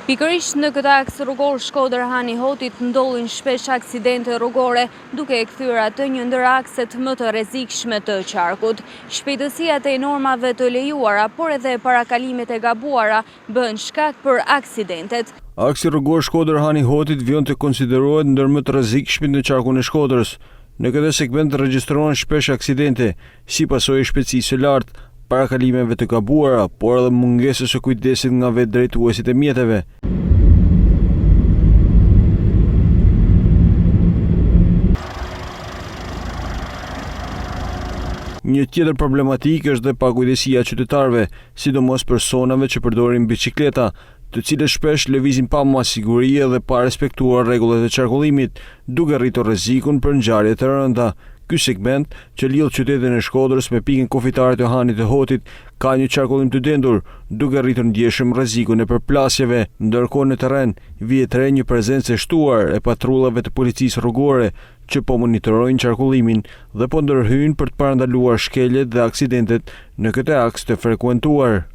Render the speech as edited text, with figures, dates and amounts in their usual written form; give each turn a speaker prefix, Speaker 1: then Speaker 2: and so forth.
Speaker 1: Pikërisht në këtë aks rrugor Shkodër-Han i Hotit ndodhin shpesh aksidente rrugore, duke e kthyer atë një ndër akset më të rrezikshme të qarkut. Shpejtësia tej normave të lejuara, por edhe parakalimet e gabuara, bëhen shkak për aksidentet.
Speaker 2: Aksi rrugor Shkodër-Han i Hotit vijon të konsiderohet ndër më të rrezikshmit në qarkun e Shkodrës. Në këtë segment regjistrohen shpesh aksidente, si pasojë e shpejtësisë së lartë, parakalimeve të gabuara, por edhe mungesës së kujdesit nga vetë drejtuesit e mjeteve. Një tjetër problematikë është dhe pakujdesia e qytetarëve, sidomos personave që përdorin biçikleta, të cilët shpesh lëvizin pa masë sigurie dhe pa respektuar rregullat e qarkullimit, duke rritur rrezikun për ngjarje të rënda. Ky segment, që lidh qytetin e Shkodrës me pikën kufitare të Hanit të Hotit, ka një qarkullim të dendur, duke rritur ndjeshëm rrezikun e përplasjeve. Ndërkohë në terren, vihet re një prezencë e shtuar e patrullave të policisë rrugore, që po monitorojnë qarkullimin dhe po ndërhyjnë për të parandaluar shkeljet dhe aksidentet në këtë aks të frekuentuar.